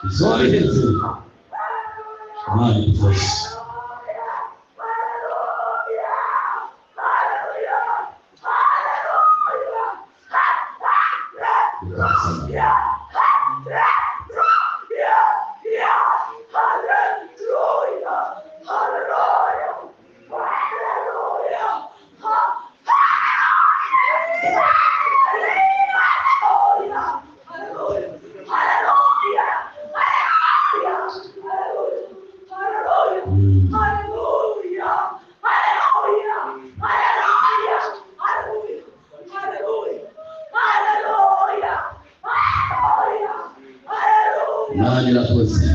Izoba iheze. Imana idufashe. Imana irakoze.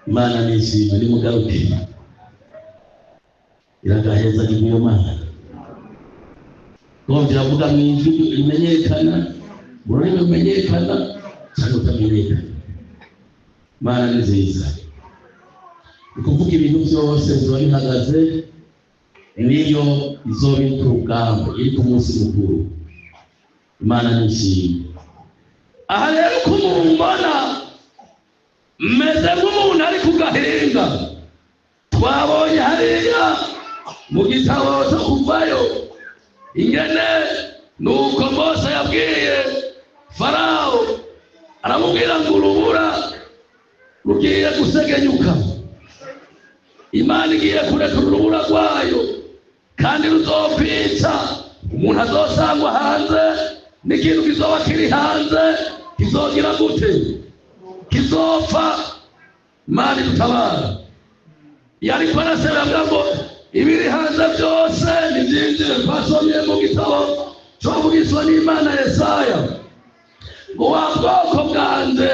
Imana nishimwe, nimugaruke. Iragaheza iyo Mana. Ngo iravuga mu ijwi rimenyekana, mu rurimi rumenyekana cyangwa rutamenyekana. Imana ni nziza. Ni kuvuga ibintu byose biba bihagaze, niyo izoba iri ku rugamba, iri ku munsi mukuru. Imana nishimwe. Aha rero uko mumbona meze nk'umuntu ari ku gahinga. Twabonye hariya mu gitabo cyo kuvayo ingene nuko Mose yabwiye Farawo, aramubwira ngo urubura rugiye gusegenyuka, Imana igiye kureka urubura rwayo kandi ruzokwica umuntu azosangwa hanze, n'ikintu kizoba kiri hanze kizogira gute? Kizopfa. Imana idutabara. Yariko arasaba ngo ibiri hanze byose nibyinjire. Twasomye mu gitabo cyo n'Imana Yesaya ngo wa bwoko bwanjye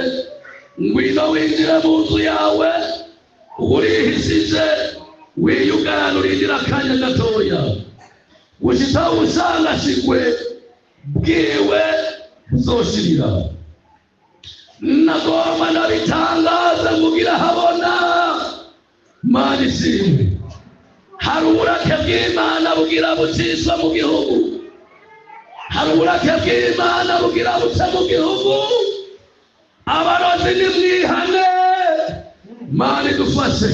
ngwino winjire mu nzu yawe urihishije, wiyugana urindira akanya gatoya gushitsa ubushangashigwe bwiwe buzoshirira. Nagomba ndabitangaza kugira habona. Mana ishimwe. Hari uburake bw'Imana bugira buciswa mu gihugu. Hari uburake bw'Imana bugira buca mu gihugu. Abarozi nimwihane, Mana idufashe.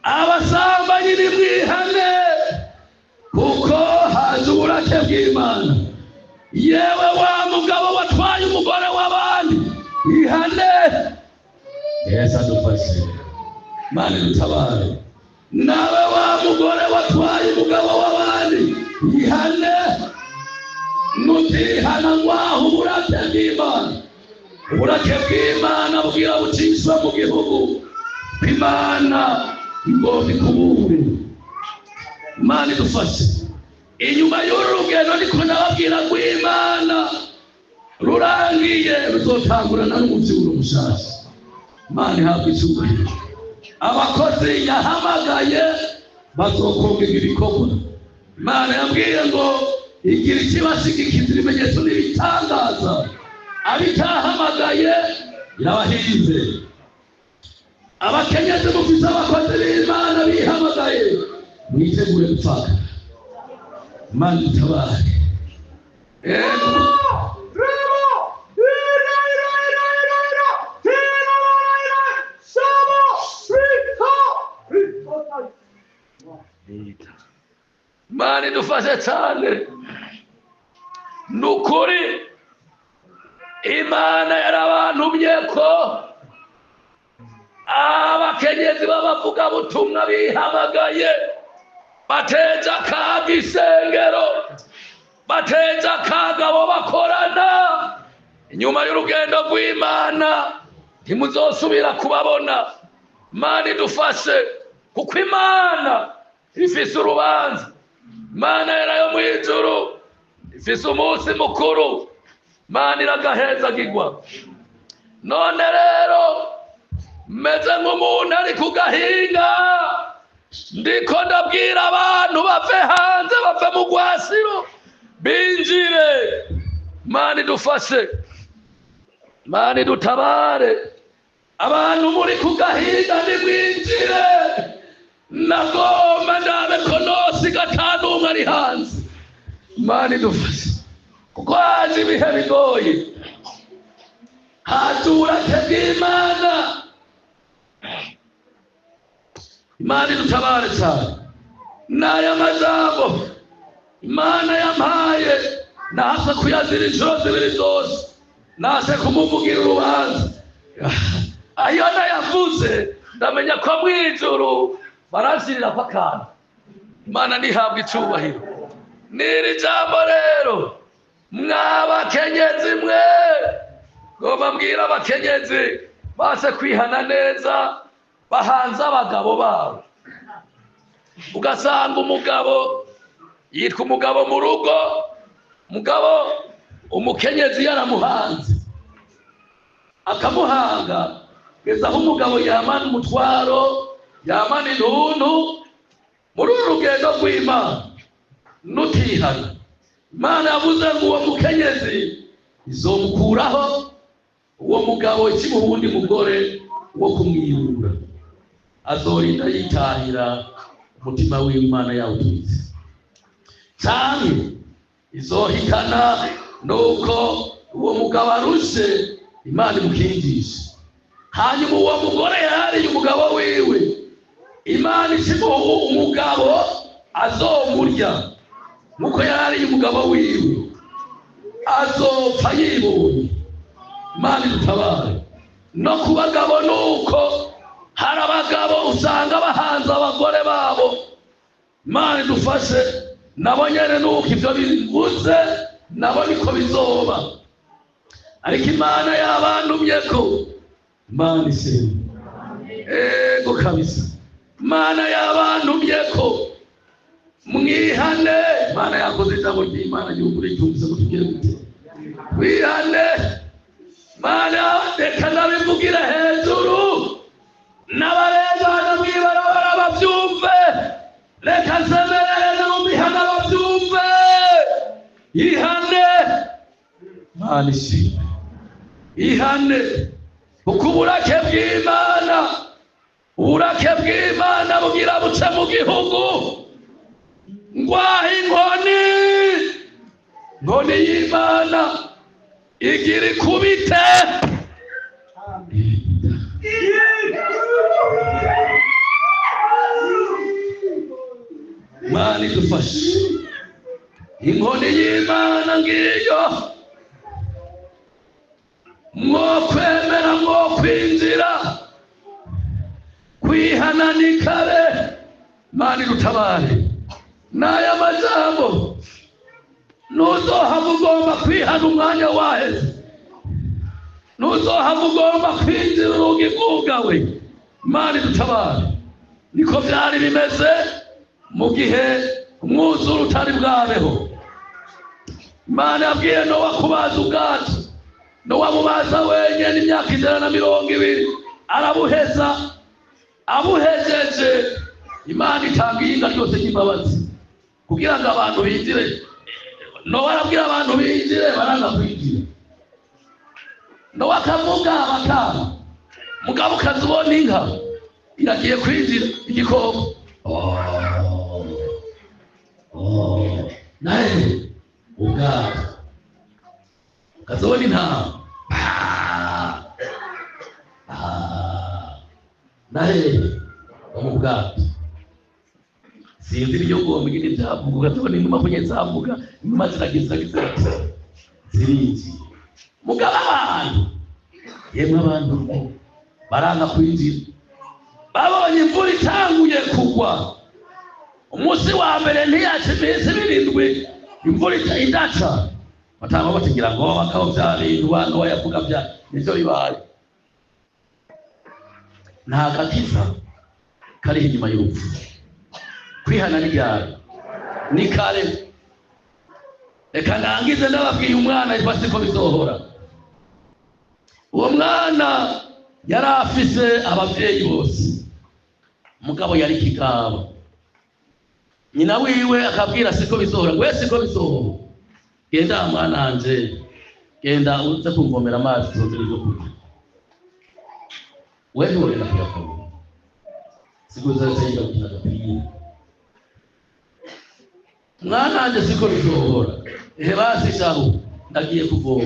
Abasambanyi nimwihane, kuko haje uburake bw'Imana. Yewe wa mugabo watwaye umugore w'abandi, ihane. Yesu adufashe. Mana idutabare. Nawe wa mugore watwaye umugabo w'abandi, ihane. Nutihana ngwaho uburake bw'Imana. Uburake bw'Imana bugira buciswa mu gihugu. Imana igomba ikubure. Imana idufashe. Inyuma y'uru rugendo niko nababwira ngo Imana rurangiye ruzotangurana n'umuvyuro mushasha. Imana ihabwe icyubahiro. Abakozi yahamagaye bazokongera ibikorwa. Imana yambwiye ngo igira ikibashigikiza ibimenyetso n'ibitangaza. Abitahamagaye irabahinze. Abakenyezi mufise abakozi b'Imana bihamagaye, mwitegure gupfaka. Imana itabare. Imana idufashe cyane. Nukuri Imana yarabantumye ko abakenyezi b'abavugabutumwa bihamagaye bateje akaga isengero, bateje akaga abo bakorana. Inyuma y'urugendo rw'Imana ntimuzosubira kubabona. Imana idufashe, kuko Imana ifise urubanza. Imana yarayo mu ijuru ifise umunsi mukuru. Imana iragahezagirwa. None rero meze nk'umuntu ari ku gahinga, ndiko ndabwira abantu bave hanze, bave mu rwasiro binjire. Imana idufashe, Imana idutabare. Abantu muri ku gahinga nimwinjire. Nagomba ndabe ko nosiga ata n'umwe ari hanze. Imana idufashe, kuko haje ibihe bigoye. Haje uburake bw'Imana. Imana idutabare cyane. N'aya majambo Imana yampaye nase kuyazira inshuro zibiri zose, nase kumuvugira urubanza. Ayo nayavuze ndamenya ko mw'ijuru baranshirira ko akantu. Imana ntihabwe icubahiro. N'iri jambo rero mwabakenyezi mwe, ngomba mbwira abakenyezi base kwihana neza, bahanze abagabo babo. Ugasanga umugabo yitwa umugabo mu rugo, mugabo umukenyezi yaramuhanze, akamuhanga kugeza aho umugabo yamana umutwaro, yamana intuntu. Muri uru rugendo rw'Imana nutihana, Imana yavuze ngo uwo mukenyezi izomukuraho, uwo mugabo ikimuha uwundi mugore wo kumwiyura, azorinda yitahira umutima w'Imana yawutwitse. Canke izohitana nuko uwo mugabo arushe, Imana imukingishe. Hanyuma uwo mugore yariye umugabo wiwe, Imana ikimuha umugabo azomurya nkuko yariye umugabo wiwe, azopfa yibonye. Imana idutabare. No ku bagabo nuko hari abagabo usanga bahanze abagore babo. Imana idufashe, nabo nyene nuko ivyo bivuze nabo niko bizoba. Ariko Imana yabantumye ko Imana ishimwe. Ego kabisa, Imana yabantumye ko mwihane. Imana yakoze ijambo ry'Imana gihugu ritumvise ko tugiye gute twihane. Imana reka ndabivugira hejuru n'abarengana mw'ibarabara bavyumve, reka nsemerere no mu mihana bavyumve. Ihane, Imana ishimwe. Ihane, kuko uburake bw'Imana, uburake bw'Imana bugira buce mu gihugu. Ngwaha inkoni, inkoni y'Imana igira ikubite. Imana idufashe. Inkoni y'Imana ngiyo, mwokwemera mwokwinjira, kwihana ni kare. Imana idutabare. N'aya majambo nuzohava ugomba kwihana umwanya waheze, nuzohava ugomba kwinjira urugi rwugawe. Imana idutabare. Niko vyari bimeze mu gihe umwuzure utari bwabeho. Imana yabwiye Nowa kubaza ubwato. Nowa abubaza wenyene imyaka 120, arabuheza. Abuhejeje, Imana itanga iyinga ryose ry'imbabazi kugira ngo abantu binjire. Nowa arabwira abantu binjire, baranga kwinjira. Nowa akavuga bakanga. Mugabo ukazibona inka iragiye kwinjira igikoko. Naye ubwato ukazibona intama. Naye mu bwato sinzi ibyo ngomba nyine byavuga, ukazibona inuma kunye zavuga, inuma ziragiza zirinjiye. Mugabo abantu, yemwe abantu baranga kwinjira. Babonye imvura itanguye kugwa, umunsi wa mbere ntiyaca iminsi 7 imvura idaca, batanga batigira ngo bakabo bya bintu Nowa yavuga bya nivyo bibaye. Nta gakiza kari inyuma y'urupfu. Kwihana ni ryari? Ni kare. Reka ndangize ndababwiye umwana yitwa siko bizohora. Uwo mwana yari afise abavyeyi bose, mugabo yari kigabo. Nyina wiwe akabwira siko bizohora, ngo siko bizohora, genda mwana wanje, genda uze kumvomera amazi tuzozira ibyo kurya. Wewe ntiwogenda kuyavoma, siko uzagenda gukina agapira. Mwana wanje siko bizohora, ehe basi shahu Ndagiye kuvoma,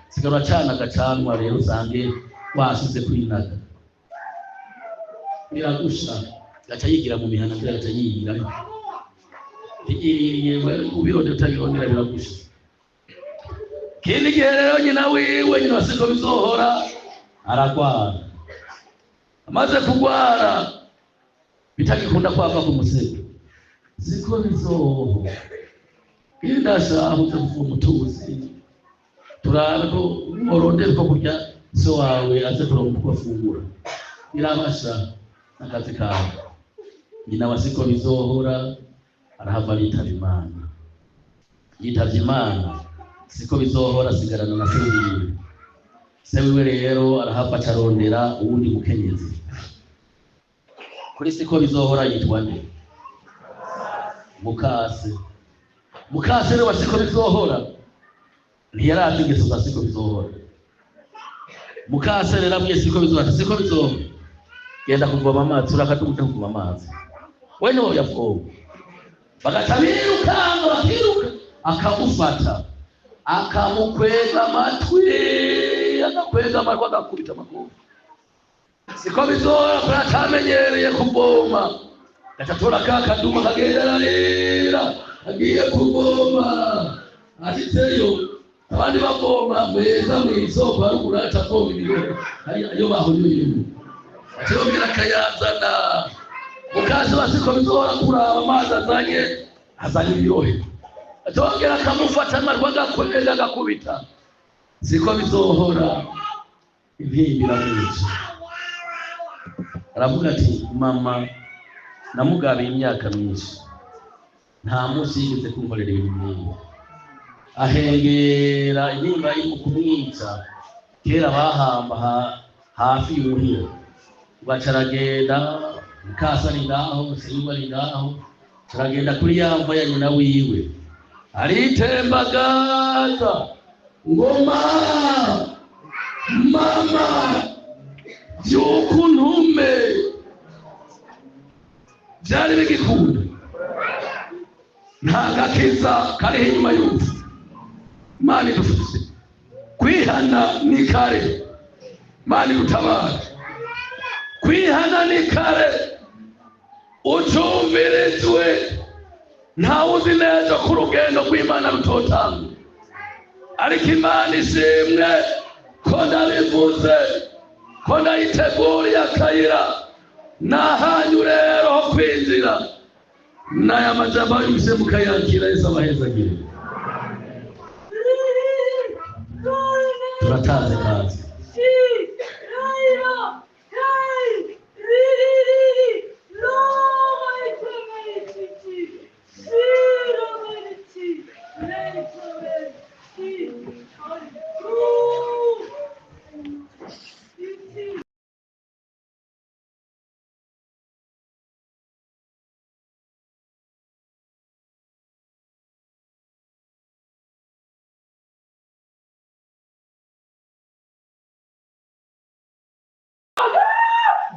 sigara uracana agacanwa rero, usange wasize kwinaga biragusha. Gaca yigira mu mihana mbere, gaca yigira igiriye ubirondera utabirondera biragusha. Kindi gihe rero nyina wiwe, nyina wa Siko bizohora, aragwara. Amaze kugwara bitagikunda kwava ku musego. Siko bizoho indashaho uze kuvoma utuzi, turabe ko urondera uko kurya, so wawe aze kuronka uko afungura, birabasha n'akazi kawe. Nyina wa Siko bizohora arahava aritaba Imana. Yitavye Imana, Siko bizohora asigarana na se wiwe. Se wiwe rero arahava acarondera uwundi mukenyezi. Kuri Siko bizohora yitwa nde? Mukase. Mukase rero wa Siko bizohora ntiyarazi ingeso za Siko bizohora. Mukase rero abwiye Siko bizohora ati: "Siko bizohora, genda kuvoma amazi, urakaduga kuvoma amazi, we niwo yavoma." Bagaca birukanga, bakiruka, akamufata akamukwega amatwi, agakwega amatwi, agakubita amaguru. Siko bizohora kuri atamenyereye kuvoma, gaca atora ka kaduma, kagenda ararira agiye kuvoma. Ashitseyo abandi bavoma meza mw'isoko haruguru, aca avoma ibiro iyo bahonyoyemo, aciyongera akayazana. Mukase wa Siko bizohora kuraba amazi azanye, azanye ibirohe, atongera akamufata amarwa, agakwega, agakubita. Siko bizohora intimba iramwica. Aravuga ati: "Mama namugabiye imyaka myinshi, nta munsi yigeze kunkorera ibintu nk'ibi." Ahengera intimba iri mu kumwica. Kera bahamba hafi y'umuhira. Baca aragenda, mukasa ari ngaho, siwe ari ngaho, aragenda kuri ya mva ya nyina wiwe, aritembagaza ngoma: "Mama, vyuka untume." Vyari bigikunda. Nta gakiza kariho inyuma y'urupfu. Imana idufashe, kwihana ni kare. Imana idutabare, kwihana ni kare ucumvirizwe. Ntawe uzi neza ko urugendo rw'Imana rutotanga, ariko Imana ishimwe ko ndabivuze, ko ndayiteguriye akayira nahanyu rero ho kwinjira. N'aya majambo yumvise mukayakira, Yesu abahezagire. Turatanze kazi.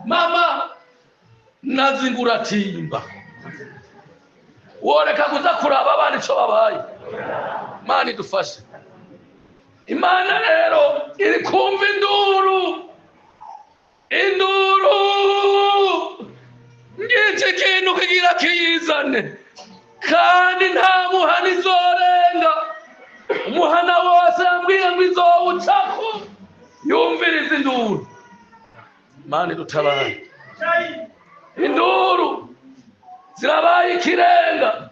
Mama nazinguratimba, woreka kuza kuraba abana ico babaye. Imana idufashe. Imana rero iri kumva induru, induru ngiki kintu kigira kiyizane, kandi nta muhana izorenga. Umuhana wose yambwiye ngo izowucako yumviriza induru. Imana idutabare, induru zirabaye ikirenga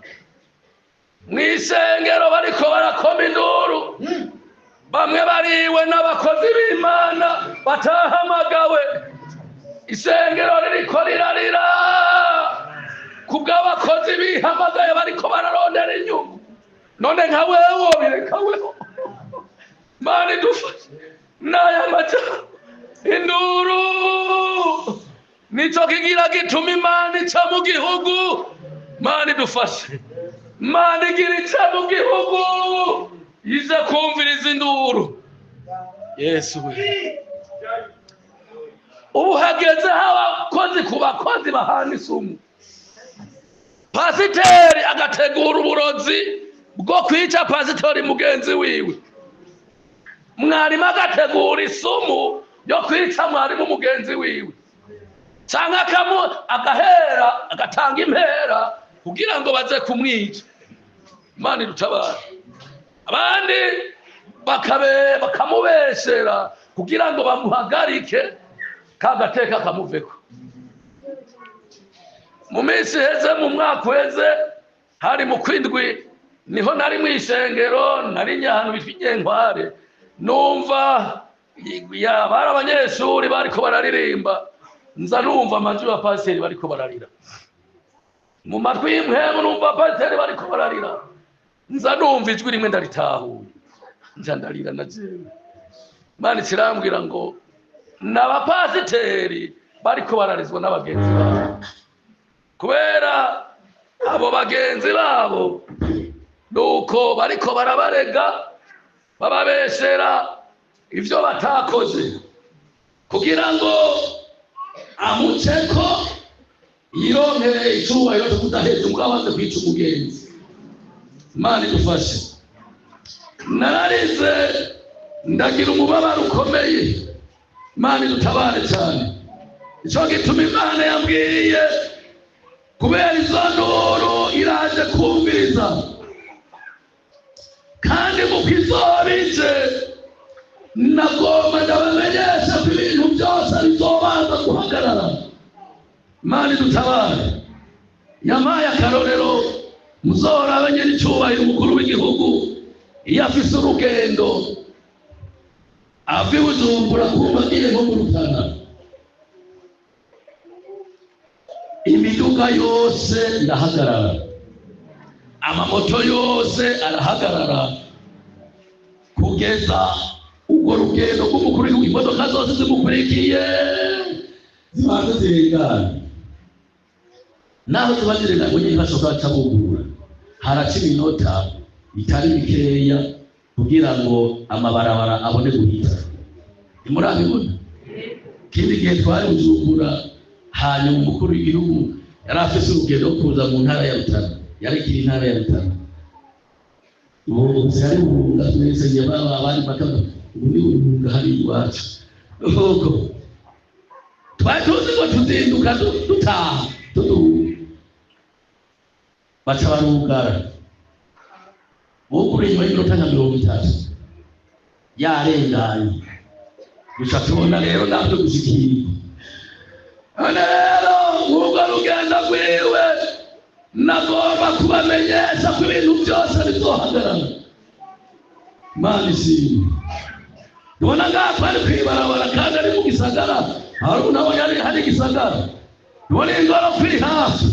mu isengero. Bariko barakoma induru, bamwe bariwe n'abakozi b'Imana batahamagawe. Isengero ririko rirarira kubw'abakozi bihamagaye bariko bararondera inyungu. None nka wewe wobireka wewe? Mana idufashe n'aya majambo. Induru nico kigira gituma Imana ica mu gihugu. Mana idufashe. Imana igira ica mu gihugu, iza kumviriza induru. Yesu we, ubu hagezeho abakozi ku bakozi bahana isumu. Pasiteri agategura uburozi bwo kwica pasitori mugenzi wiwe. Mwarimu agategura isumu yo kwica mwarimu mugenzi wiwe, canke agahera agatanga impera kugira ngo baze kumwica. Imana idutabare. Abandi bakamubeshera kugira ngo bamuhagarike kagateka kamuveko. Mu minsi iheze, mu mwaka uheze, hari mu kwindwi, niho nari mw'ishengero, nari nyahantu bitwa Inyenkware, numva bari abanyeshuri bariko bararirimba, nza numva amajwi ya pasiteri bariko bararira mu matwi y'impwemu, numva pasiteri bariko bararira, nza numva ijwi rimwe ndaritahuye, nza ndarira na jewe. Imana ikirambwira ngo n'abapasiteri bariko bararizwa n'abagenzi babo, kubera abo bagenzi babo nuko bariko barabarega bababeshera ivyo batakoze kugira ngo amuceko yironkere icubahiro cyo kudaheza umugabo amaze kwica umugenzi. Imana idufashe. Nararize ndagira umubabaro ukomeye. Imana idutabare cyane. Ico gituma Imana yambwiye kubera izo nduru iraje kumviriza, kandi mu kizobije nagomba ndabamenyesha ko ibintu byose bizobanza guhagarara. Imana idutabare. Yampaye akarorero, muzorabe nyene icubahiro umukuru w'igihugu iyo afise urugendo ava i Bujumbura kumva agiye nko mu Rutana, imiduga yose irahagarara, amamoto yose arahagarara kugeza urwo rugendo rw'umukuru w'igihugu, imodoka zose zimukurikiye zibanza zirengana. Naho ziba zirengana ngo nyine bashoka baca bugurura, haraca iminota itari mikeya kugira ngo amabarabara abone guhita. Ntimurabibona? Ikindi gihe twari Bujumbura, hanyuma umukuru w'igihugu yari afise urugendo kuza mu ntara ya Rutana, yarekeye intara ya Rutana. Ubu yari Burunga, twese nge baba abandi bakaba ubu ni Burunga hari iwacu. Nuko twari tuzi ngo tuzinduka dutaha tuduga, baca barugara. Bugura inyuma y'iminota nka 30 yarenganye, duca tubona rero natwe gushikirwa. None rero urwo rugendo rwiwe nagomba kubamenyesha ko ibintu byose bizohagarara. Imana ishimwe. Ndabona ngaho ari kwibarabara kandi ari mu gisagara, hari unabonye hari igisagara. Ndabona ingoro kuri hafi.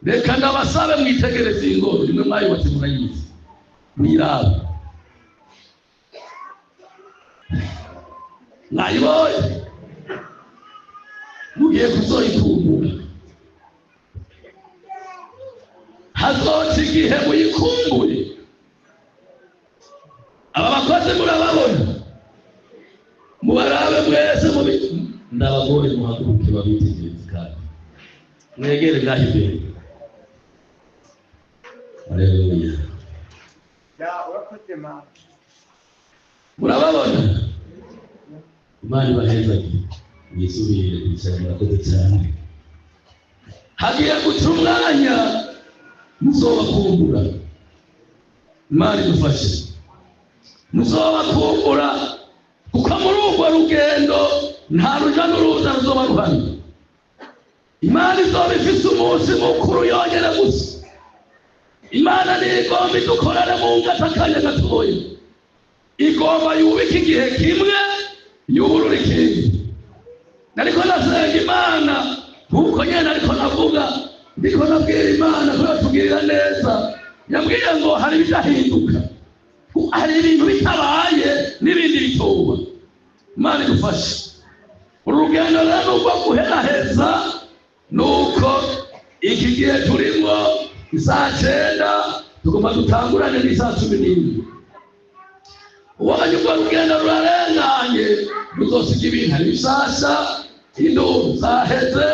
Reka ndabasabe mwitegereze iyi ngoro, nimwe mwayubatse murayizi, mwirabe. Mwayibonye? Mugiye kuzoyikumbura. Hazoca igihe muyikumbuye. Aba bakozi murababona, mubarabe mwese, ndabagore muhaguruke babitegereze kandi mwegere ngaho imbere. Haleluya. Murababona? Imana ibahezagire. Mwisubire kwicara, murakoze cyane. Hagiye guca umwanya muzobakumbura. Imana idufashe. Muzobakumbura kuko muri urwo rugendo nta ruja n'uruza ruzoba ruhari. Imana izoba ifise umunsi mukuru yonyene gusa. Imana ntigomba idukorere mu ngata akanya gatoya, igomba yubike igihe kimwe yuburure ikindi. Nariko ndasenga Imana nkuko nyene ariko navuga, ndiko nabwira Imana ko yatugirira neza. Yambwiye ngo hari ibidahinduka, hari ibintu bitabaye n'ibindi bitoba. Imana idufashe. Urugendo rero rwo guheraheza nuko iki gihe turimo isaha 9 tugomba dutangurane n'isaha 11. Uwabonye urwo rugendo rurarenganye ruzosiga ibintu ari bishasha, induru zaheze,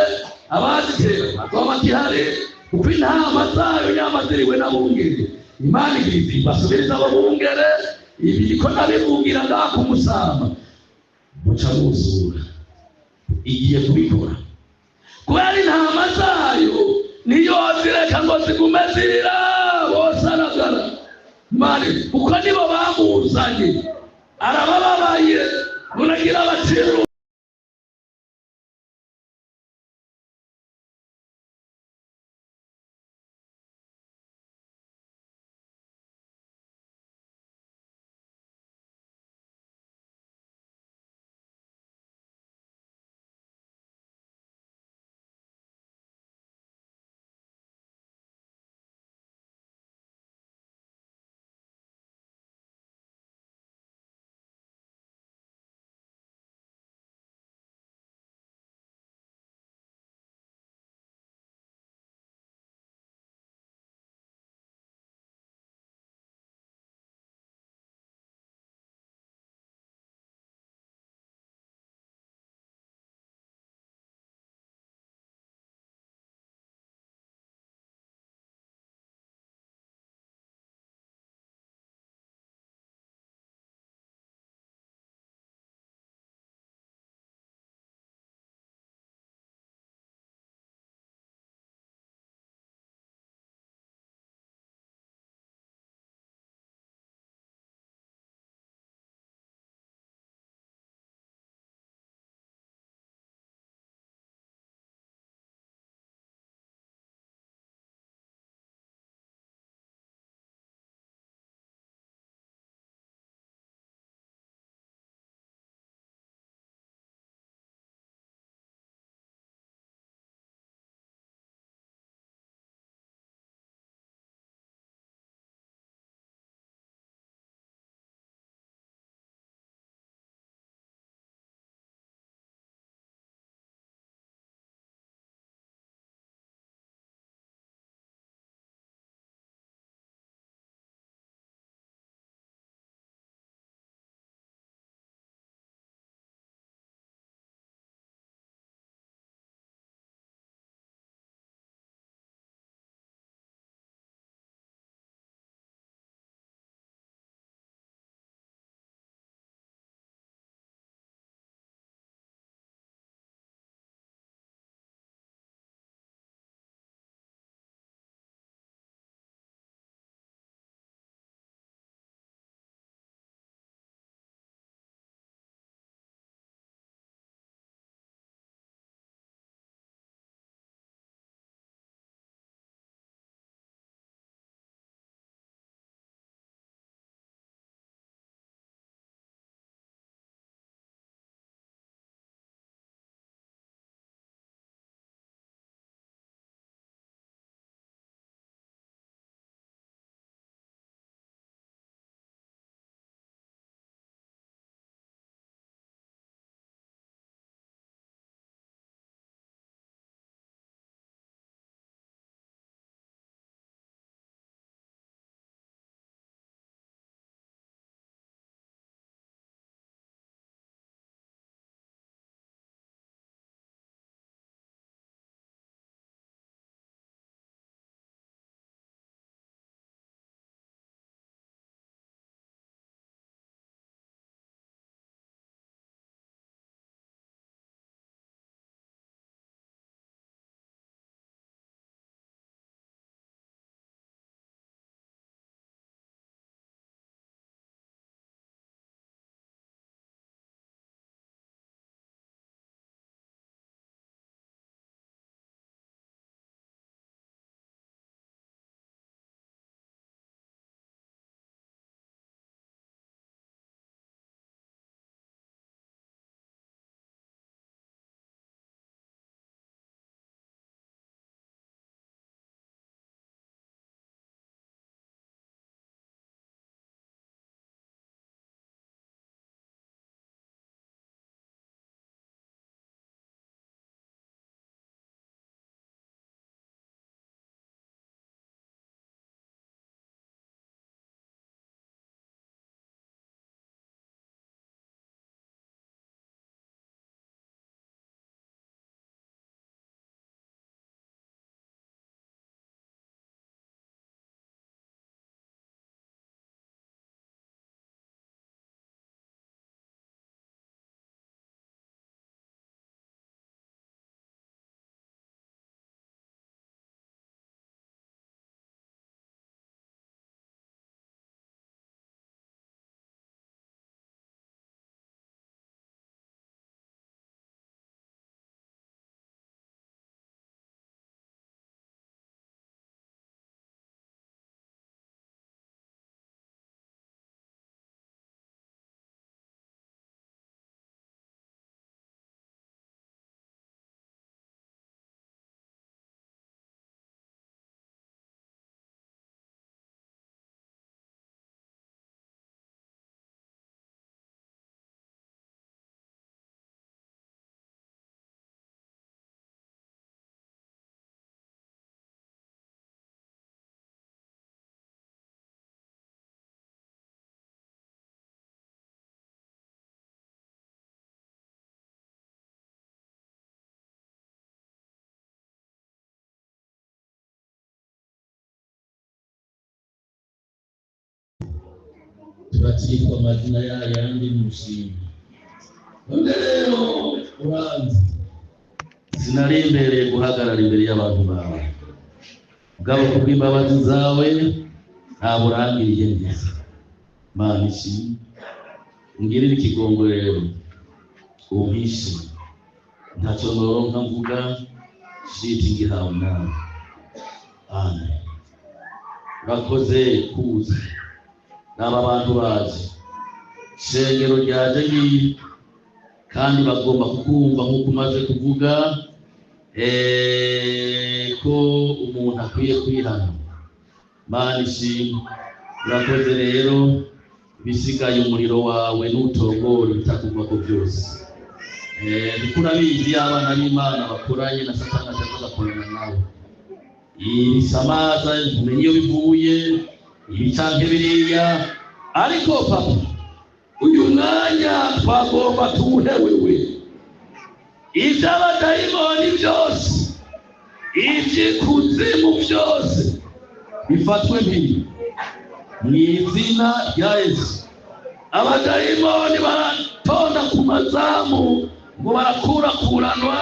abazitera bazoba bakihari, kuko intama zayo nyama ziriwe n'abungere. Imana igira iti basubirize abo bungere, Ibi niko nabivugira ngaha ku Musama, muca muzura. Igiye kubikora kubera intama zayo, niyo zireka ngo zigume zirira bose. Aragara mani kuko nibo bamuzanye, arabababaye, munagira abacira. Turakitwa amazina yayandi mushimwe. None rero uranzi, sinari imbereye guhagarara imbere y'abantu bawe, mugabo kubw'imbabazi zawe nta burangiriye neza. Mana ishimwe, ungirire ikigongo rero, umpishe ntacyo noronka mvuga shiti ngihawe nawe. Amen. Urakoze kuza n'aba bantu baje, shengero ryaje ngiri, kandi bagomba kukumva nk'uko umaze kuvuga ko umuntu akwiye kwihana. Mana ishimwe, urakoze rero, bisigaye umuriro wawe n'utongora ibitakuvako byose. Kuko urabizi iyo abana b'Imana bakoranye na Satani aca agakorana nawe, ibisamaza ntumenye iyo bivuye, ibi canke biriya. Ariko papa, uyu mwanya twagomba tuwuhe wewe. Iby'abadayimoni byose, iby'ikuzimu byose bifatwe mpiri mu izina rya Yesu. Abadayimoni baratonda ku mazamu ngo barakurakuranwa.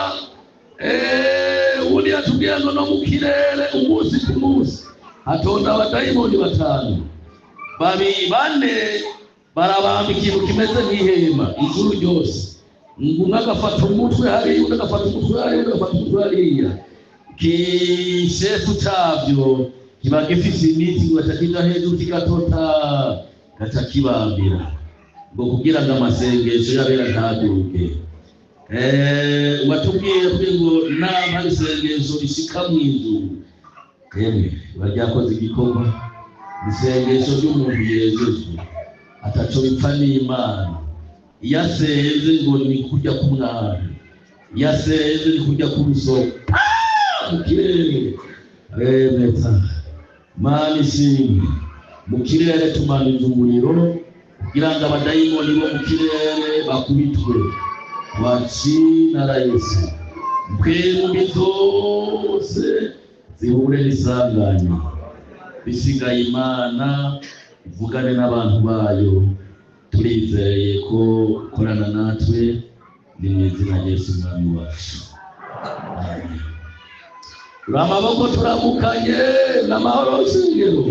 Ubundi yatubwiye ngo no mu kirere umunsi ku munsi hatonda abadayimoni batanu, babiri, bane barabamba ikintu kimeze nk'ihema ijuru ryose, ngo umwe agafata umutwe hariya, undi agafata umutwe hariya, undi agafata umutwe hariya. Kishefu cabyo kiba gifise imiti, ngo gaca kija hejuru kigatota, gaca kibambira ngo kugira ngo amasengesho y'abera ntaduge. Watubwiye ngo nama isengesho rishika mu ijuru, emwe riba ryakoze igikorwa. Isengesho ry'umuntu yejejwe ataco bipfa n'Imana. Iyo asenze ngo ni kurya k'umwami, iyo asenze ni kurya k'urusoko mu kirere. Remeta, Mana ishimwe, mu kirere tumanije umuriro kugira ngo abadayimoni bo mu kirere bakubitwe. Kwa jina la Yesu, mpwemu zose zihure n'isanganya. Bisigaye Imana ivugane n'abantu bayo. Turizeye ko ukorana natwe, ni mu izina rya Yesu Umwami wacu. Amen. Turi amaboko, turamukanye n'amahoro shingiro.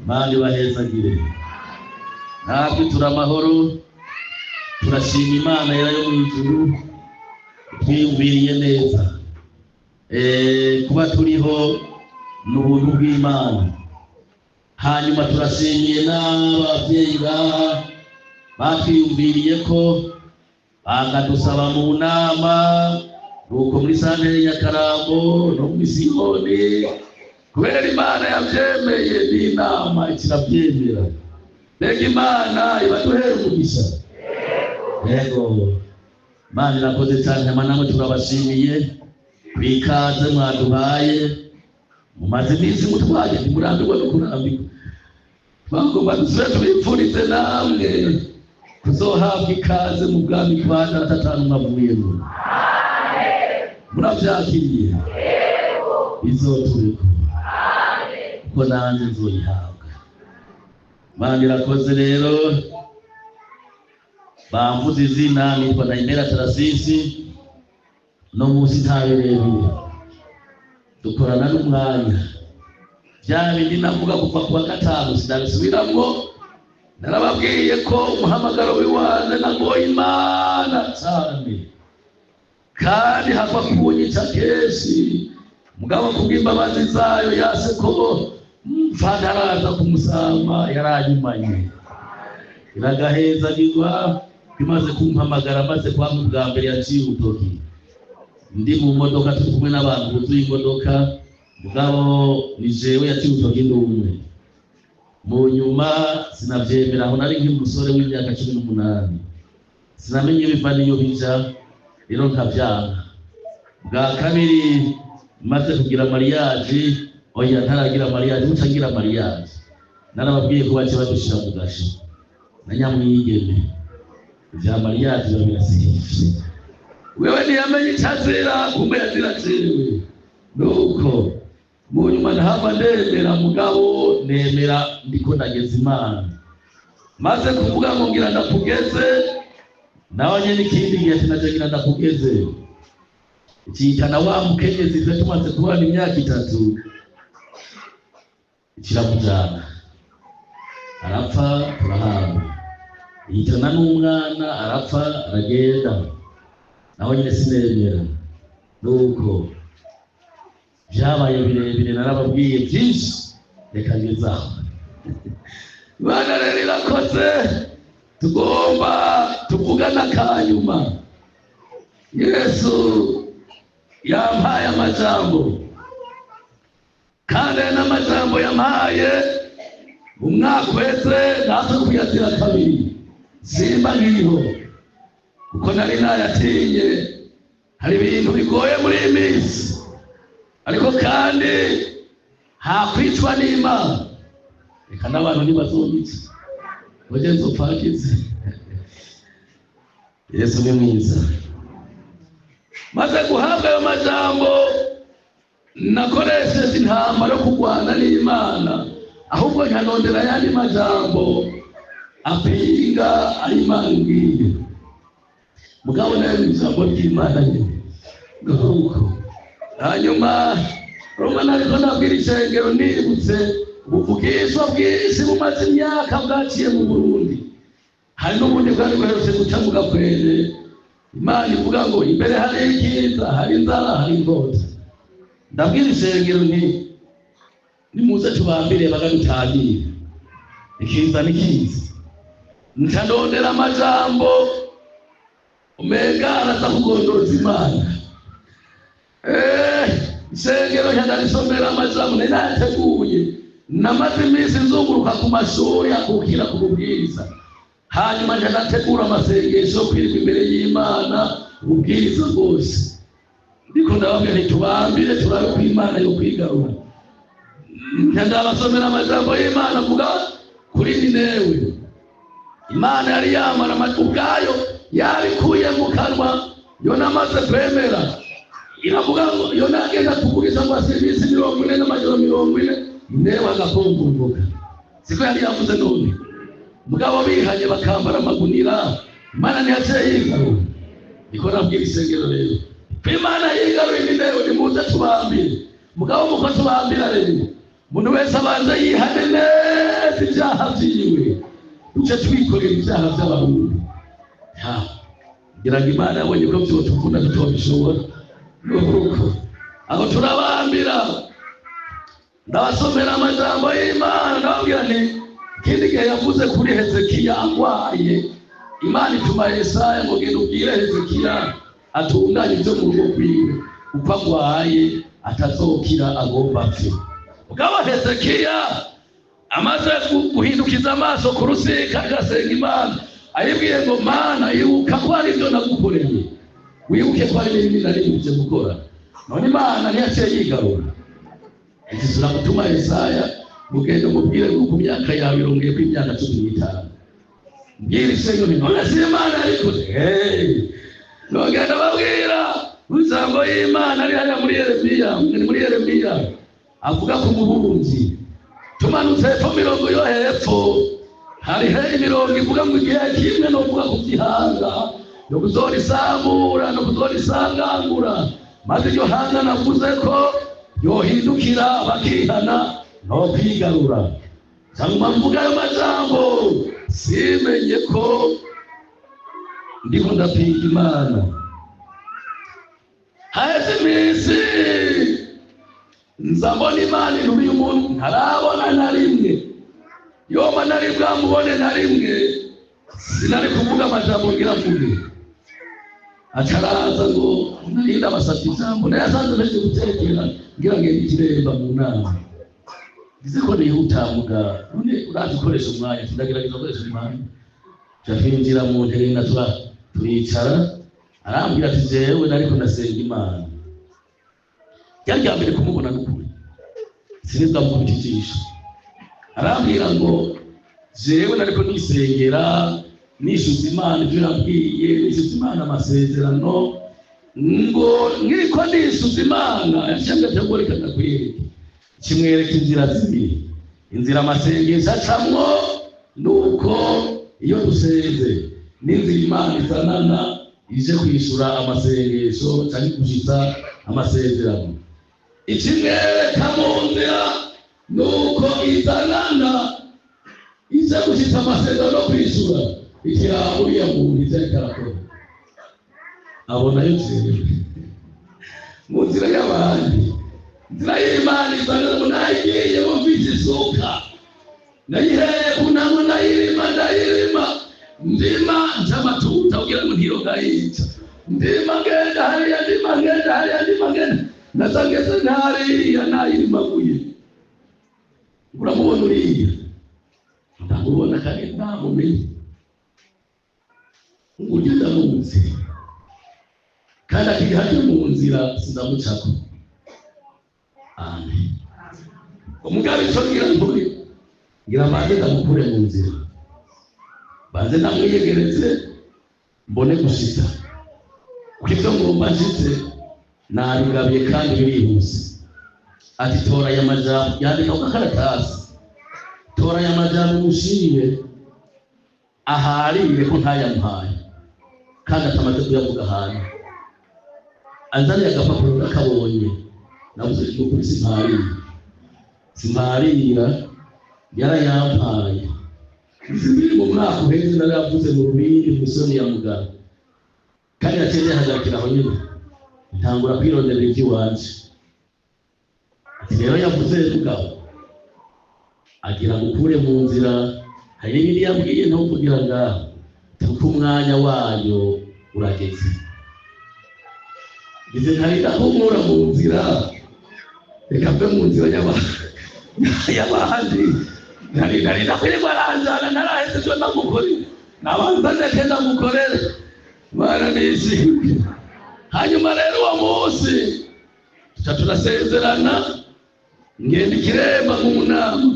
Imana ibahezagire. Natwe turi amahoro, turashima Imana yera yo mu ijuru twiyumviriye neza. Kuba turiho ni ubuntu bw'Imana. Hanyuma turashimiye n'ababyeyi baha batwiyumviriye ko bakadusaba mu nama, nuko muri santere Nyakarambo no mu misiyoni, kubera Imana yabyemeye n'inama ikirabyemera. Mbega Imana ibaduhera umugisha. Yego, Imana irakoze cyane. Hama namwe turabashimiye kwikaze mwaduhaye. Mumaze iminsi mutwaye, ntimurambirwa no kurambirwa. Twagomba dusubire tubipfurize namwe kuzohabwa ikaze mu bwami bwa Data atanu mwavuyemo. Murabyakiriye, bizotubeko kuko nanjye nzoyihabwa. Imana irakoze rero. Bamvuze izina, nitwa Ndayimera Tarasisi. No munsi nta birebire, dukorana n'umwanya. Bya bindi navuga kuva ku wa gatanu sinabisubiramwo. Narababwiye ko umuhamagaro w'iwanze nagoye Imana cyane, kandi hava kunyica kenshi, mugabo kubw'imbabazi zayo yase ko mpfa ntaraza kumusama, yaranyumanye. Iragahezagirwa imaze kumpamagara. Maze kwanga ubwa mbere yaciye urutoki ndi mu modoka, turi kumwe n'abantu buzuye imodoka, mugabo ni jewe yaciye urutoki ndi umwe. Mu nyuma sinavyemera. Aho nari nk'umusore w'imyaka 18, sinamenye biva n'iyo bija, rero nkavyanga. Bwa kabiri maze kugira mariage, oya, ntaragira mariage, buca ngira mariage, narababwiye ko bace badushira mu gasho na nyamwigeme. Ivya mariage biba birasivye, wewe ntiyamenye ico azira, kumbe yazira jewe. Nuko mu nyuma ndahava ndemera, mugabo nemera ndiko ndageza Imana. Maze kuvuga ngo ngira ndakugeze, nawe nyene ikindi gihe sinaje ngira ndakugeze. Ikihitana wa mukenyezi twe tumaze kubana imyaka 3, kiramujana arapfa, turahamba. Ihitana n'umwana arapfa aragenda, nawe nyine sinemera. Nuko byabaye birebire, narababwiye byinshi, reka ngezaho. Imana rero irakoze, tugomba tuvugana akanyuma. Yesu yampaye amajambo, kandi aya n'amajambo yampaye umwaka uheze, natwe kuyazira kabiri simba nkiriho, kuko nari nayatinye. Hari ibintu bigoye muri iyi minsi, ariko kandi hakwicwa n'Imana. Reka n'abantu ntibazonyica, bagenzi upfakize. Yesu ni mwiza. Maze guhabwa ayo majambo, nakoresheje intambara yo kurwana n'Imana, ahubwo nkanondera ayandi majambo apinga ayo Imana imbwiye. Mugabo nayo ni ijambo ry'Imana nyine. Nuko hanyuma Roma nariko ndabwira ishengero, nibutse ubuvugishwa bwinshi bumaze imyaka bwaciye mu Burundi. Hari n'ubundi bwari buherutse guca mu Gakwere. Imana ivuga ngo imbere hari ikiza, hari inzara, hari inkota. Ndabwira ishengero nti nimuze tubambire bagadutangire, ikiza ni kiza. Nca ndondera amajambo umenga araza kugondoroza Imana. Ishengero nca ndarisomera amajambo nari nayateguye. Namaze iminsi nzunguruka ku mashuri akukira ku bubwiriza, hanyuma nca ndategura amasengesho yo kwirirwa imbere y'Imana ububwiriza bwose. Ndiko ndababwira nti tubambire turabe ko Imana yo kwigarura. Nca ndabasomera amajambo y'Imana avuga kuri Ninewe. Imana yari yamara ubwayo yabikuye mu kanwa Yona amaze kwemera. Iravuga ngo Yona agenda kuvugisha ngo serivisi 40 n'amajoro 40, Ninewe agakungunguka. Siko yari yavuze none. Mugabo bihanye bakambara amagunira, Imana ntiyaciye yigarura. Niko nabwira isengero rero ko Imana yigaruye Ninewe, nimuze tubambire. Mugabo muko tubambira rero, umuntu wese abanza yihane neza ibyaha vyiwe, duce twikorera ibyaha by'abarundi. Ngira ngo Imana yabonye ko vyotuvuna tutobishobora. Nuko aho turabambira, ndabasomera amajambo y'Imana, ndababwira nti ikindi gihe yavuze kuri Hezekiya agwaye, Imana ituma Yesaya ngo genda ubwire Hezekiya atunganye ibyo mu rugo rwiwe, uko agwaye atazokira, agomba apfe. Mugabo Hezekiya amaze guhindukiza amaso ku rusika agasenga Imana, ayibwiye ngo Mana ibuka ko hari ibyo nagukoreye, wibuke ko hari n'ibindi nari nibutse gukora. None Imana ntiyaciye yigarura, igisura gutuma Yesaya mugende mubwire ngo ku myaka yawe irongeye ku imyaka 15. Mbwira isengero nti none si Imana yarikoze. Nogenda babwira ijambo y'Imana ari hariya muri Yeremiya, ni muri Yeremiya avuga ku mubumbyi. Tumanutse hepfo mirongo yo hepfo, hariho imirongo ivuga ngo igihe kimwe no kuvuga ku gihanga no kuzorisambura no kuzorisangangura, maze iryo hanga navuze ko yohindukira bakihana no kwigarura. Cyangwa mvuga ayo majambo simenye ko ndiko ndapinga Imana. Haheze iminsi nza mbona Imana intumiye umuntu ntarabona na rimwe. Yoma nari bwamubone na rimwe, sinari kuvuga amajambo ngira mvuge. Acaraza ngo narinda abasabye ijambo, nayo asanze mpejeje gutekera ngira ngende ikiremba mu nama. Ngize ko nihuta muga, none urazi gukoresha umwanya, ndagerageza gukoresha umwanya. Turinjira mu ntebe na turicara, arambwira ati jewe nariko ndasenga Imana. Ryari rya mbere kumubona n'ukuri, sinibwa mukubita ijisho. Arambwira ngo jewe nariko nisengera, nishuza Imana ibyo yambwiye, nishuza Imana amasezerano, ngo nkiriko nishuza Imana yashamye ati ngo reka ndakwereke. Kimwereka inzira zibiri, inzira amasengesho acamwo Nuko iyo dusenze n'inzira Imana izanana ije kwishura amasengesho cyangwa gushitsa amasezerano, ikimwereka mu nzira nuko izanana ije gushitsa amasezerano no kwishura ikiraba uriya muntu ivyo ariko arakora, abonayo jewe mu nzira y'abandi. Inzira y'Imana izanana ngo nayigiye mfise isuka, nayihereye ku ntango, ndayirima, ndayirima, ndima ncamatuta kugira ngo ntirogayica, ndima ngenda hariya, ndima ngenda hariya, ndima ngenda, naza ngeze ntariya nayirimaguye. Uramubona uriya? Ndamubona kandi ndamumenye, uburyo ndamuzi, kandi akiri hajya mu nzira sindamucako. Amen. Umugabo ico ngira nkuri ngira banze ndamukure mu nzira, banze ndamwiyegereze mbone gushitsa, kuko ivyo ngomba nshitse nabigabiye kandi birihuse. Ati tora aya majambo, yandika ku gakaratasi, tora aya majambo umushimire aharire ko ntayamuhaye kandi atamaze kuyavuga ahantu. Anzaniye agapapuro nakabonye, navuze ngo kuri simparira, simparira, yarayampaye. Izi mu mwaka uheze narayavuze mu rubindi mu isoni ya mugara, kandi yaciye yahagarikira aho nyine, ntangura kwirondera iby'iwanje. Ati rero yavuze mugabo agira ngo ukure mu nzira, hari n'ibindi yambwiye ntuvugira ngaho, kuko umwanya wayo urageze. Ngize nkarinda kunkura mu nzira, reka mve mu nzira y'abandi. Nkarinda kwirirwa aranjana ntaraheze ivyo ndamukorera, nabanza ndeke ndamukorere. Mana nishimwe. Hanyuma rero uwo munsi tuca turasezerana, ngenda ikiremba mu nama.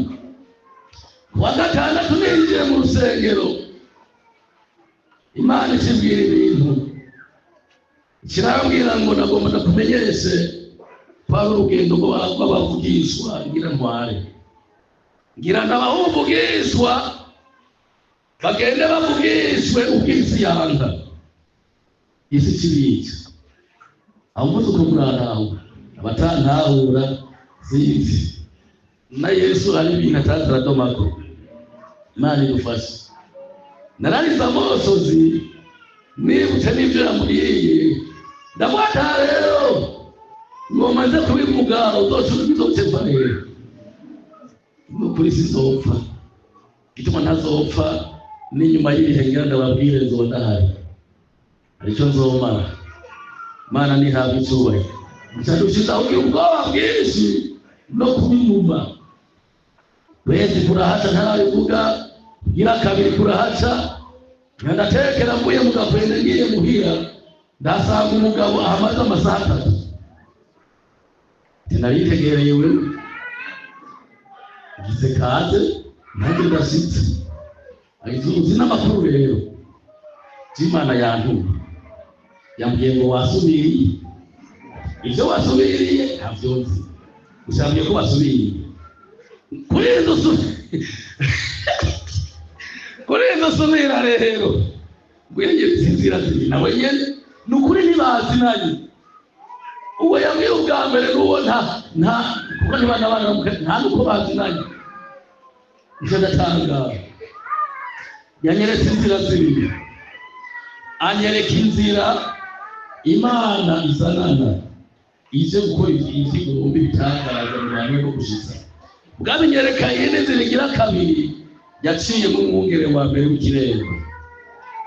Kuwa gatandatu ninjiye mu rusengero, Imana ikibwira ibintu, kirambwira ngo nagomba ndakumenyeshe ko ari urugendo rw'abavugishwa ngira ntware, ngira ndabahuvugishwa bagende bavugishwe ubw'isi yanga isi kibica. Aho mvuze uko murantahura, abatantahura sinzi na Yesu hari ibintu atazi aradomako. Imana idufashe. Nararize amosozi nibutse n'ibyo yambwiye, ndavuga ati rero ngoma nze kubivuga uzoca uzopfa rero, nukuri sinzopfa, gituma ntazopfa n'inyuma y'ibihe ngira ndababwire nzoba ndahari, hari icyo nzomara. Imana ntihabwe icyubahiro. Gusa dushize kugira ubwoba bwinshi no kubimuma. Kwezi kurahaca ntarabivuga, gira kabiri kurahaca, ndatekera mvuye mu gakwende ngiye muhira, ndasanga umugabo ahamaze amasaha 3. Sinaritegereye wewe, ngize kaze nanjye ndashitse. Uzi n'amakuru rero Imana yantumye, yambwiye ngo wasubiriye, ibyo wasubiriye ntabyo nzi, gusa yambwiye ko wasubiriye kuri izo kuri izo subira rero ngwenge inzira zibiri nawe nyene ni ukuri ntibazinanye. Uwo yambwiye ubwa mbere n'uwo nta nta kuko ntibana nta nuko bazinanye. Icyo ndatangara, yanyeretse inzira zibiri, anyereka inzira Imana izanana ije gukora iby'igihumbi bitangaza mu bantu no gushitsa. Bwabinyereka iyindi nzira igira kabiri yaciye mu mwungere wa mbere w'ikiremba.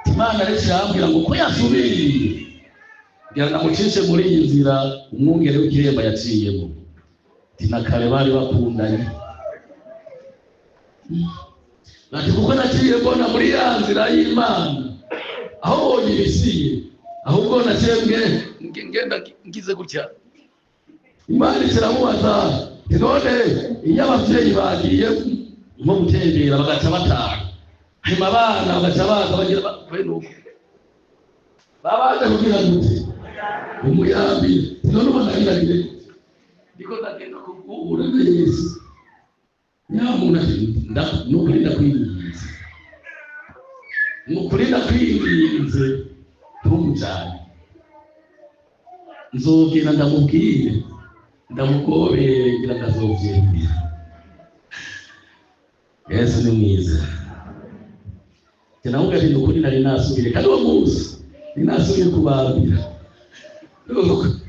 Imana rero irambwira ngo ko yasubiriye ngira ndamucishe muri iyi nzira umwungere w'ikiremba yaciyemo. Ati na kare bari bakundanye. Ati kuko naciye mbona muri ya nzira y'Imana aho bonye ibisiye, ahubwo naciye ngenda ngize gutya. Imana iramubaza none iyo abavyeyi bagiye nko gutembera bagaca bataha, hanyuma abana bagaca baza bagira bene uko babaje kugira gute umuyambi, none ubona biragire ndiko ndagenda kuguhura na Yesu. Nyamuntu ati nukuri ndakwinginze Nukuri ndakwinginze, ntumujane, nzogenda ndamubwire, ndamugobere, ngira ndazovyemera. Yesu ni mwiza. Ndamubwira ati: "Nukuri nari nasubire, kandi uwo munsi ninasubiye kubambira."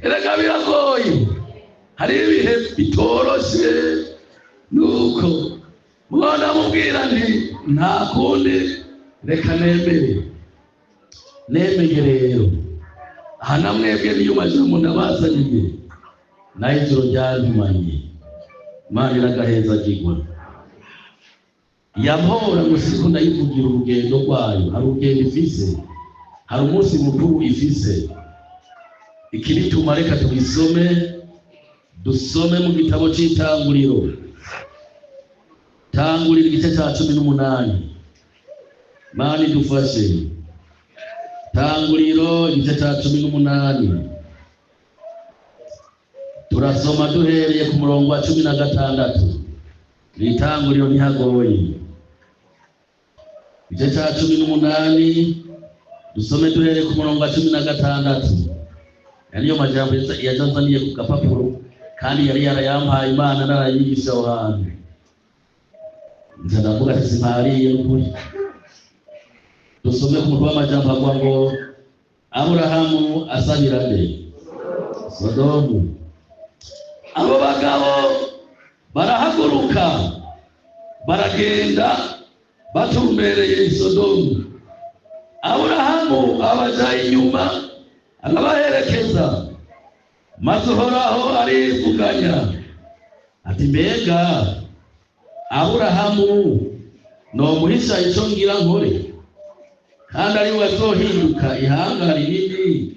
Erega biragoye, hari ibihe bitoroshe. Nuko mubona mubwira nti: "Nta kundi, reka nemere." Nemeye rero aha namwebwe niyo majambo ndabazaniye, nayo ijoro ryantumanye. Imana iragahezagirwa. Yampora ngo siko ndayivugira urugendo rwayo. Hari urugendo ifise, hari umunsi mukuru ifise. Ikibituma, reka tubisome, dusome mu gitabo c'Itanguriro, Tanguriro igice ca 18. Mana idufashe. Tanguriro igice ca 18, turasoma duhereye ku murongo wa 16. Mw'itanguriro ntihagoye. Igice ca 18, dusome duhereye ku murongo wa 16. Aya niyo majambo yazanzaniye ku gapapuro, kandi yari yarayampaye Imana narayigisha aho hantu. Nza ndavuga ati: "Simpariye n'ukuri." Dusome ku mutwe w'amajambo avuga ngo: "Aburahamu asabira nde? Sodomu." Abo bagabo barahaguruka, baragenda batumbereye i Sodomu. Aburahamu abaja inyuma, arabaherekeza. Maze Uhoraho arivuganya ati: "Mbega Aburahamu nomuhisha ico ngira nkore, kandi ari we azohinduka ihanga rinini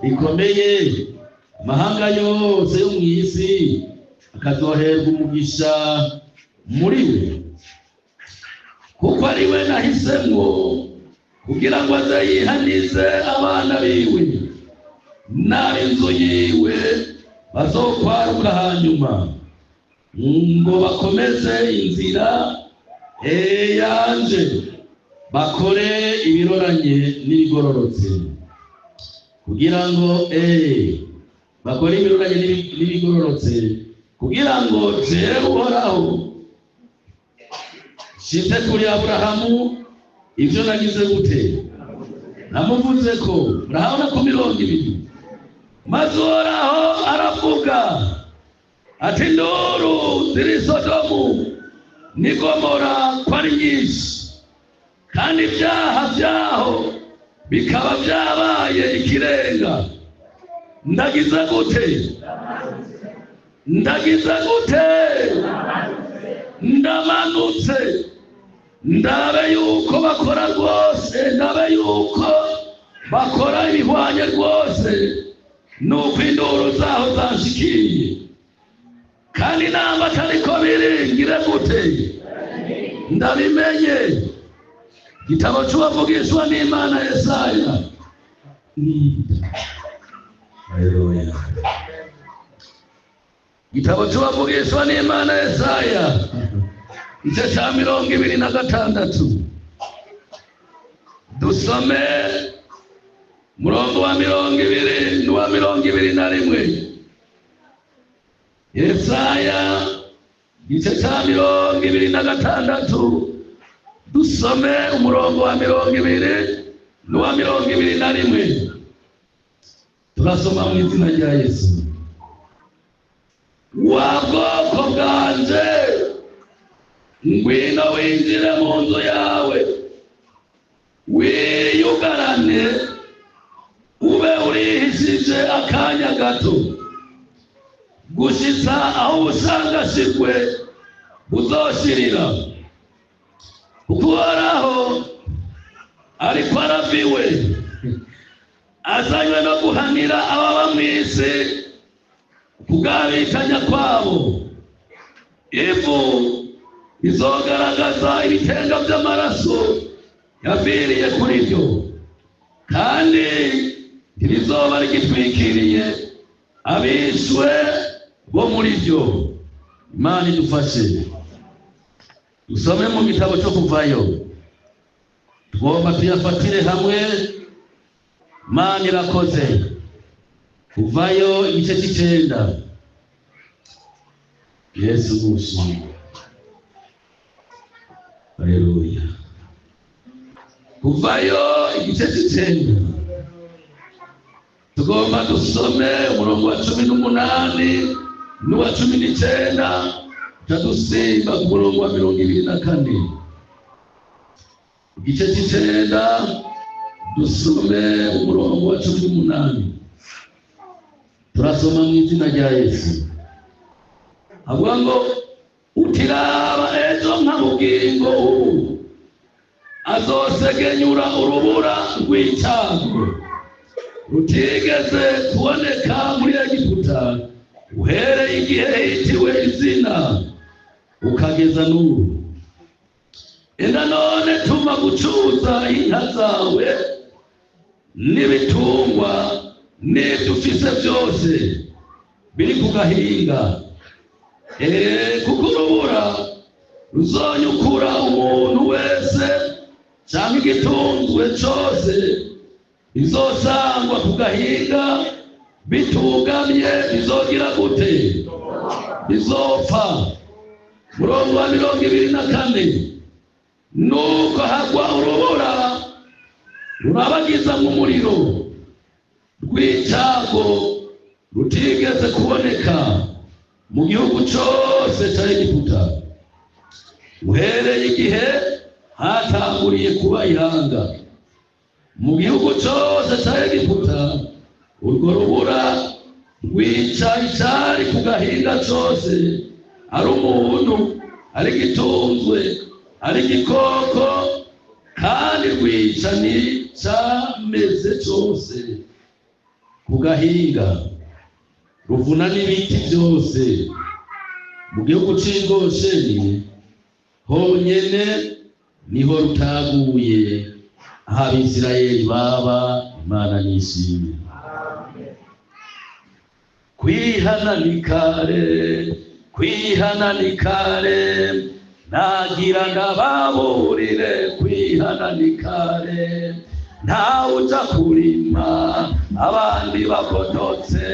rikomeye, amahanga yose yo mw'isi akazoherwa umugisha muri we? Kuko ari we nahisemwo kugira ngo aze yihanize abana biwe n'ab'inzu yiwe bazokwaruka hanyuma, ngo bakomeze inzira yanje, bakore ibiroranye n'ibigororotse, kugira ngo bakore ibiroranye n'ibigororotse, kugira ngo jewe Uhoraho nshitse kuri Aburahamu ivyo nagize gute? Namuvuze ko." Murahabona ku 20: "Maze Uhoraho aravuga ati: 'Induru ziri Sodomu n'i Gomora ko ari nyinshi, kandi ibyaha byaho bikaba byabaye ikirenga, ndagize gute? Ndagize gute? Ndamanutse ndabe yuko bakora rwose, ndabe yuko bakora ibihwanye rwose nuko induru zaho zanshikiye. Kandi namba atariko biri, ngire gute? Ndabimenye.'" Igitabo c'uwavugishwa n'Imana Yesaya. Haleluya. Igitabo c'uwavugishwa n'Imana Yesaya, igice ca 26, dusome murongo wa 20 n'uwa 21. Yesaya igice ca 26, dusome umurongo wa 20 n'uwa 21. Turasoma mu izina rya Yesu. "Wa bwoko bwanje, ngwino winjire mu nzu yawe, wiyugarane, ube urihishije akanya gato, gushitsa aho ubushangashigwe buzoshirira, kuko Uhoraho ariko araviwe, azanywe no guhanira ababa mw'isi kugabitanya kwabo. Ivu rizogaragaza ibitenga by'amaraso yaviriye kuri byo, kandi ntirizoba rigitwikiriye abishwe bo muri byo." Imana idufashe. Dusome mu gitabo cyo Kuvayo, tugume. Tugomba tuyafatire hamwe. Mana irakoze. Kuvayo igice c'icenda. Yesu nushimwe. Haleluya. Kuvayo igice c'icenda, tugomba dusome umurongo wa 18 n'uwa 19, dusimba ku murongo wa 24. Igice c'icenda, dusome umurongo wa 18. Turasoma mu izina rya Yesu. Avuga ngo: "Utiraba ejo nka bugingo ubu azosegenyura urubura rw'icyago rutigeze kuboneka muri Egiputa uhereye igihe hitiwe izina ukageza n'ubu. Enda none, tuma gucuza inka zawe n'ibitungwa n'ibyo ufise byose biri ku gahinga, kuko urubura ruzonyukura umuntu wese cyangwa igitunzwe cyose bizosangwa ku gahinga bitugamye bizogira gute? Bizopfa." Murongo wa 24: "Nuko hagwa urubura rurabagiza nk'umuriro rw'icyago rutigeze kuboneka mu gihugu cyose cya Egiputa uhereye igihe hatanguriye kuba ihanga. Mu gihugu cyose cya Egiputa urwo rubura rwica icyari ku gahinga cyose, ari umuntu, ari igitunzwe, ari igikoko, kandi rwica n'icyameze cyose ku gahinga, ruvuna n'ibiti byose. Mu gihugu cy'i Gosheni honyene niho rutaguye, aho Abisirayeli baba." Imana nishimye. Kwihana ni kare, kwihana ni kare, nagira ndababurire, kwihana ni kare. Ntawe uja kurima abandi bagodotse,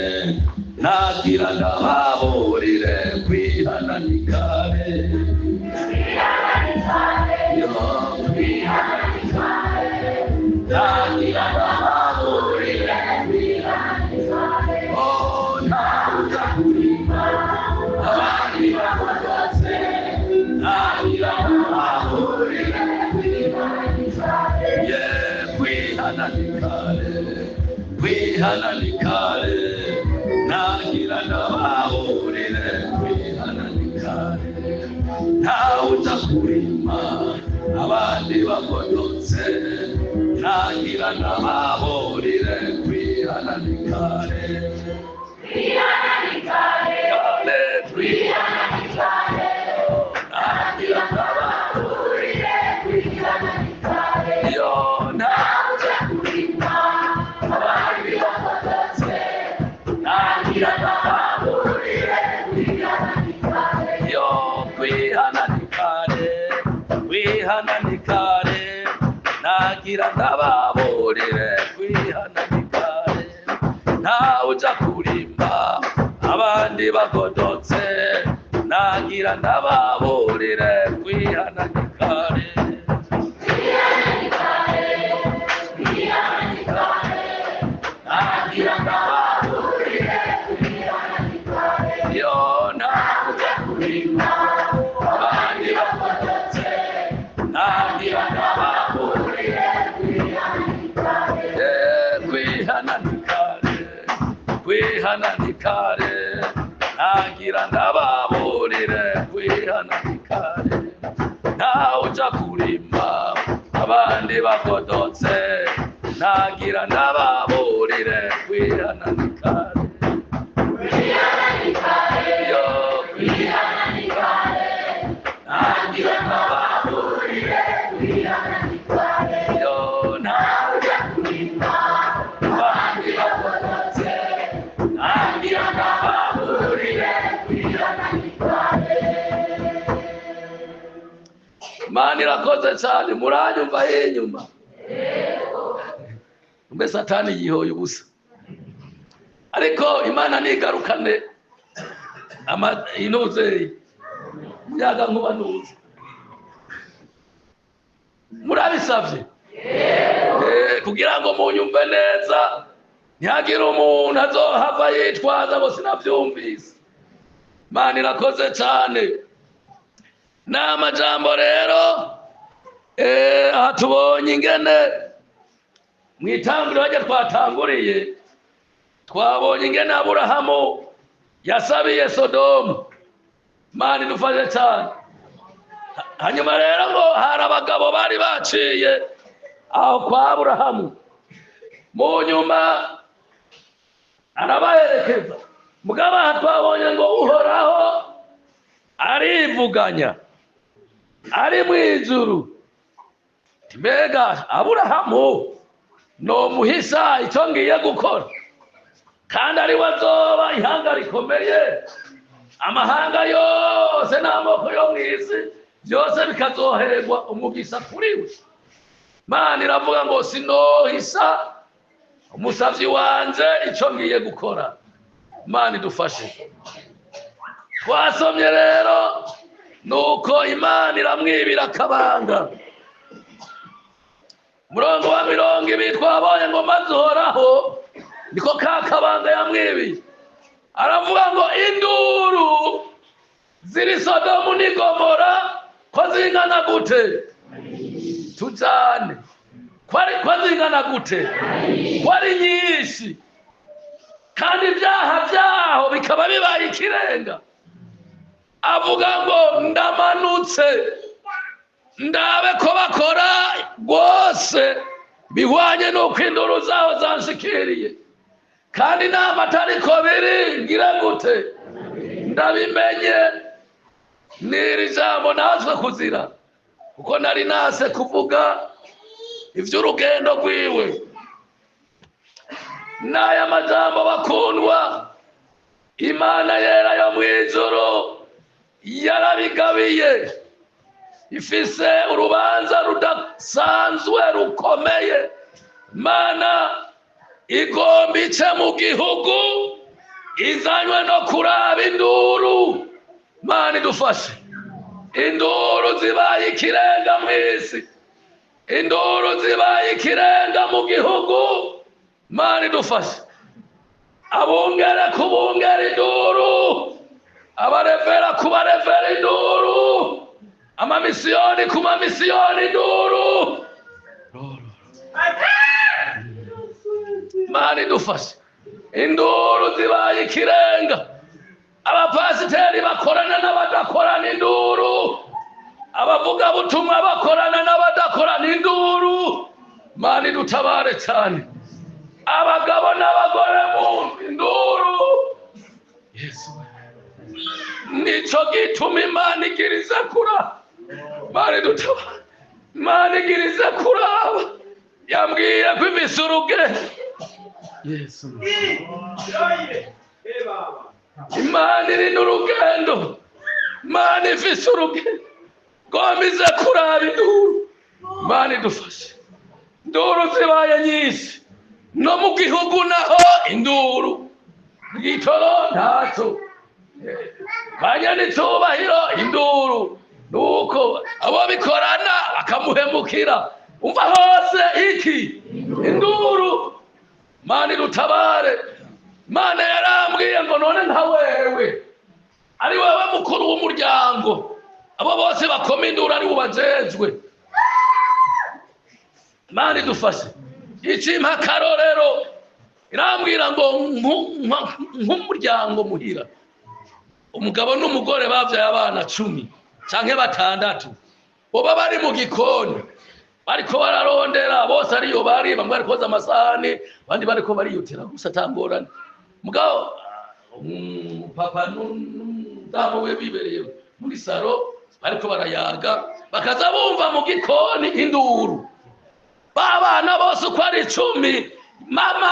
nagira ndababurire, kwihana ni kare. Yo, kwihana ni kare, nagira ndababurire, kwihana ni kare. Oh, ntawe uja kurima abandi bagodotse, nagira ndababurire, kwihana ni kare. Yeah, kwihana ni kare, kwihana ni kare, nagira ndababurire, kwihana ni kare. Ntawe uja kurima abandi bagodotse, nagira ndababurire, kwihana ni kare. Kare, kwihana ni kare, nagira ndababurire, kwihana ni kare. Yo, ntawe uja kurima abandi bagodotse, nagira ndababurire, kwihana ni kare. Yo, kwihana ni kare, kwihana ni kare, nagira ndababurire, kwihana ni kare. Ntawe uja kurima abandi bagodotse, nagira ndababurire, kwihana ni kare. Nagira ndababurire, yo, ntawe uja kurima abandi bagodotse, nagira ndababurire. Kwihana ni kare, kwihana ni kare, nagira ndababurire, kwihana ni kare. Ntawe uja kurima abandi bagodotse, nagira ndababurire, kwihana ni kare. Yo, kwihana ni kare, nagira ndababurire, yo, ntawe uja kurima abandi bagodotse, nagira ndababurire, kwihana ni kare. Imana irakoze cyane. Muranyumva inyuma? Kumbe Satani yihoye ubusa. Ariko Imana nigarukane inuze umuyaga nkuba nuze. Murabisavye? Kugira ngo munyumve neza, ntihagire umuntu azohava yitwaza ngo sinavyumvise. Imana irakoze cane. N'amajambo rero, aha tubonye ingene mw'itanguriro rye twatanguriye, twabonye ingene Aburahamu yasabiye Sodomu. Imana idufashe cane. Hanyuma rero ngo hari abagabo bari baciye aho kwa Aburahamu, mu nyuma arabaherekeza. Mugabo aha twabonye ngo Uhoraho arivuganya ari mw'ijuru. Mbega Aburahamu nomuhisa icyo ngiye gukora, kandi ari we azoba ihanga rikomeye, amahanga yose n'amoko yo mw'isi byose bikazohererwa umugisha kuri we. Imana iravuga ngo sinohisa umusavyi wanje ico ngiye gukora. Imana idufashe. Twasomye rero nuko Imana iramwibira akabanga. Murongo wa 20 twabonye ngo maze Uhoraho niko ka kabanga yamwibiye, aravuga ngo induru ziri Sodomu n'i Gomora ko zingana gute? Tujane. Ko zingana gute? Ko ari nyinshi, kandi ibyaha byaho bikaba bibaye ikirenga. Avuga ngo ndamanutse ndabe ko bakora rwose bihwanye n'uko induru zaho zanshikiriye, kandi nama atariko biri ngira gute? Ndabimenye. N'iri jambo natwe kuzira, kuko nari nase kuvuga ivy'urugendo rwiwe. N'aya majambo bakundwa, Imana yera yo mw'ijuru yarabigabiye, ifise urubanza rudasanzwe rukomeye. Imana igomba ice mu gihugu izanywe no kuraba induru. Imana idufashe. Induru zibaye ikirenga mw'isi, induru zibaye ikirenga mu gihugu. Imana idufashe. Abungere kubungera induru, abarevera kubarevera induru, amamisiyoni ku mamisiyoni induru. Imana idufashe. Induru zibaye ikirenga. Abapasiteri bakorana n'abadakorana induru, abavugabutumwa bakorana n'abadakorana induru. Imana idutabare cyane. Abagabo n'abagore mu induru. Yesu, nico gituma Imana igiriza kuraba. Imana idutabare. Imana igiriza kuraba. Yambwiye ko ifise urugendo. Yesu, Imana iri n'urugendo. Imana ifise urugendo. Gomba ize kuraba induru. Imana idufashe. Induru zibaye nyinshi no mu gihugu naho induru. Igitoro ntaco, banyanicubahiro induru. Nuko abo bikorana bakamuhemukira. Umva hose iki induru. Imana idutabare. Imana yarambwiye ngo none nka wewe ari wewe mukuru w'umuryango, abo bose bakoma induru ari bubajejwe. Imana idufashe. Ikimpa akarorero, irambwira ngo nk'umuryango muhira, umugabo n'umugore bavyaye abana 10 canke 6, boba bari mu gikoni bariko bararondera, bose ariyo bari, bamwe bariko boza amasahani, abandi bariko bariyotera gusa atangorane. Mugabo papa n'umudamu we bibereye muri saro bariko barayaga, bakaza bumva mu gikoni induru. Babana bose uko ari 10, mama